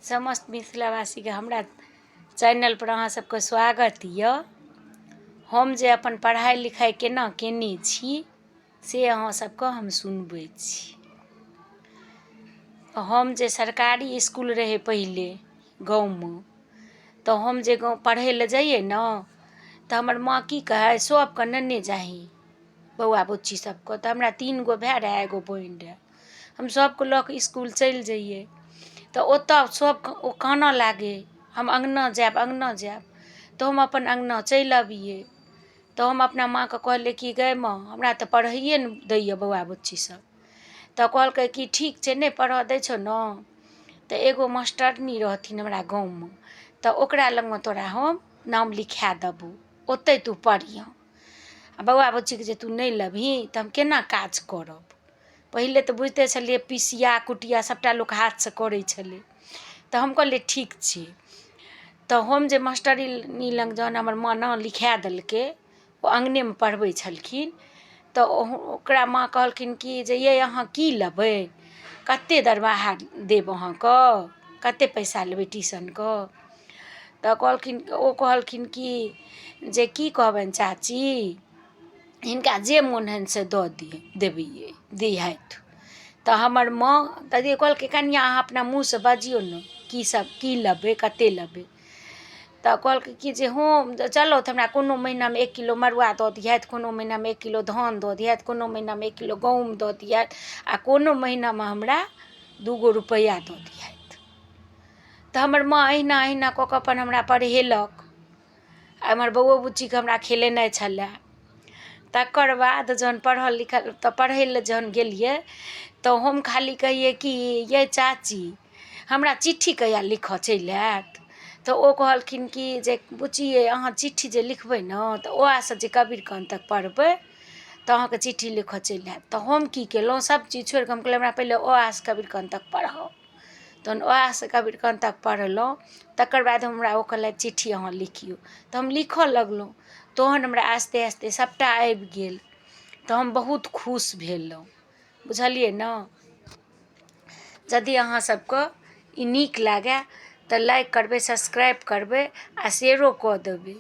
समस्त मिथिलावासीके हमरा चैनलपर अहाँ सबके स्वागत यऽ। हम जे अपन पढ़ाइ लिखाइ केना कयने छी से अहाँ सबके हम सुनबै छी। हम जे सरकारी इसकुल रहै पहिले गाँवमे, तऽ हम जे गाँव पढ़ै लए जइयै ने, तऽ हमर माँ की कहै, सबके नेने जाही बौआ बुच्ची सबके। तऽ हमरा 3 गो भाय रहए, एगो बहिन रहए। हम सबके लऽ कऽ इसकुल चलि जइयै, तऽ ओतऽ सब ओ कानऽ लागै, हम अङ्गना जायब, अङ्गना जायब। तऽ हम अपन अङ्गना चलि अबियै। तऽ हम अपना माँके कहलियै कि गै माँ, हमरा तऽ पढ़ैये नहि दैये बौआ बुच्ची सब। तऽ कहलकै कि ठीक छै, नहि पढ़ऽ दै छौ ने, तऽ एगो मास्टरनी रहथिन हमरा गाँवमे, तऽ ओकरा लगमे तोरा हम नाम लिखा देबौ, ओतै तू पढ़िहऽ। आ बौआ बुच्चीके जे तू नहि लेबही तऽ हम केना काज करब? पहिले तऽ बुझिते छलियै, पिसिया कुटिया सभटा लोक हाथसँ करै छलै। तऽ हम कहलियै ठीक छै। तऽ हम जे मास्टरनी लग जहन हमर माँ नाम लिखा देलकै, ओ अङ्गनेमे पढ़बै छलखिन। तऽ ओकरा माँ कहलखिन कि जे यै, अहाँ की लेबै? कते दरमाहा देब अहाँके? कते पैसा लेबै ट्यूशनके? तऽ कहलखिन, ओ कहलखिन कि जे की कहबनि चाची, हिनका जे मोन होइन से दऽ दियै, देबियै दिहथि। तऽ हमर माँ तऽ कहलकै, कनिआँ, अहाँ अपना मुँहसँ बजियौ ने, की सब की लेबै, कते लेबै? तऽ कहलकै कि जे हम चलौथ, हमरा कोनो महीनामे 1 किलो मड़ुआ दऽ दिहथि, कोनो महीनामे 1 किलो धान दऽ दिहथि, कोनो महीनामे 1 किलो गहूँम दऽ दिहथि, आ कोनो महीनामे हमरा 2 गो रुपैआ दऽ दिहथि। तऽ हमर माँ अहिना अहिना कऽ कऽ अपन हमरा पढ़ेलक, आ एम्हर बौओ बुच्चीके हमरा खेलेनाइ छलए। तकर बाद जहन पढ़ल लिखल, तऽ पढ़ै लए जहन गेलियै, तऽ हम खाली कहियै कि यै चाची, हमरा चिट्ठी कहिया लिखऽ चलि आयत? तऽ ओ कहलखिन कि जे बुच्ची यै, अहाँ चिट्ठी जे लिखबै ने, तऽ ओ आ सँ जे कबीरकन तक पढ़बै, तऽ अहाँके चिट्ठी लिखऽ चलि आयत। तऽ हम की केलहुँ? सभ चीज छोड़ि कऽ हम कहलियै, हमरा पहिले अ आ सँ कबीरकन तक पढ़ाउ। तहन अ आ सँ कबीरकन तक पढ़लहुँ। तकर बाद हमरा ओ कहलथि, चिट्ठी अहाँ लिखियौ। तऽ हम लिखऽ लगलहुँ। तहन हमरा आस्ते आस्ते सभटा आबि गेल, तऽ हम बहुत खुश भेलहुँ। बुझलियै ने? यदि अहाँ सबके ई नीक लागय, तऽ लाइक करबै, सब्सक्राइब करबै आ शेयरो कऽ देबै।